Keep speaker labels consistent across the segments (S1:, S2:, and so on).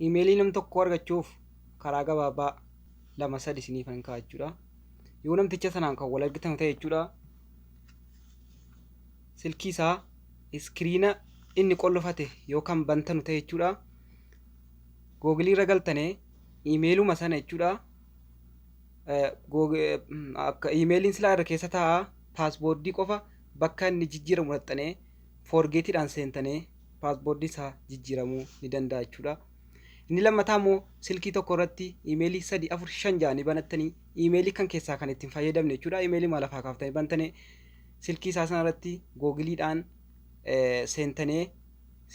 S1: Iimeelii nam tokko argachuuf karaa gabaabaa lama sadi isiniifan kaa'a jechuudha. Yoo namticha sanaan kan wal argitan ta'e jechuudha. Silkii isaa iskiriina inni qollofate yoo kan bantanu ta'e jechuudha. Googilii irra galtanee iimeeluma sana jechuudha. Akka iimeeliin silaa irra keessa taa'a, paaswoordii qofa bakka inni jijjiiramu dhaxxanee forgetiidhaan seentanee paaswoordii isaa jijjiiramuu ni danda'a jechuudha. Inni lammataa immoo silkii tokko irratti iimeelii sadi, afur, shan ja'anii banattanii iimeelii kan keessaa kan ittiin fayyadamne jechuudha. Iimeelii maal lafaa kaaftanii bantanii silkii isaa sana irratti googiliidhaan seentanee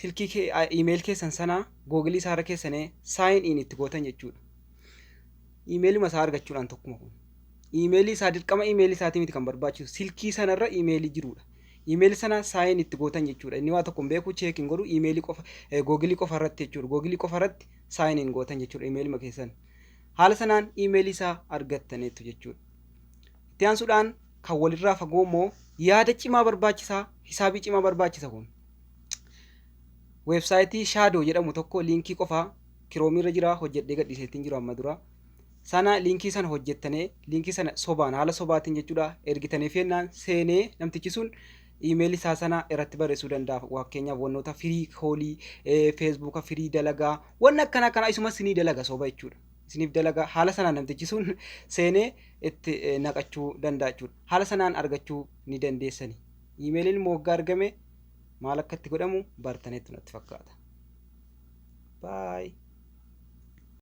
S1: silkii iimeel keessan sana googilii isaa irra keessanee sign in itti gootan jechuudha. Iimeeluma isaa argachuudhaan tokkuma kun. Iimeelii isaa, dirqama iimeelii isaatii miti kan barbaachisu, silkii sanarra iimeelii jirudha. Iimeelii sana sign itti gootan jechuudha. Inni waa tokko hin beeku, check hin godhu, iimeelii qofa, googilii qofa irratti jechuudha. Googilii qofa irratti sign in gootan jechuudha iimeelima keessan. Haala sanaan iimeelii isaa argattaniitu jechuudha. Itti aansuudhaan kan walirraa fagoo immoo yaada cimaa barbaachisaa, hisaabii cimaa barbaachisa kun. Weebsaayitii Shadow jedhamu tokko liinkii qofaa Chrome irra jira, hojjedhee gadhiiseetiin jiru amma dura. Sana liinkii sana hojjettanii liinkii sana sobaan, haala sobaatiin jechuudha, ergitanii feennaan seenee namtichi sun iimeelii isaa sana irratti barreessuu danda'a. Fakkeenyaaf wantoota free callii, Facebooka free dalagaa, wanna akkana akkana isuma isinii dalaga soba jechuudha. Isiniif dalagaa, haala sanaan namtichi sun seenee itti naqachuu danda'a jechuudha. Haala sanaan argachuu ni dandeessani. Iimeeliin immoo waggaa argame maal akka itti godhamu bartaneetu natti fakkaata. Bye.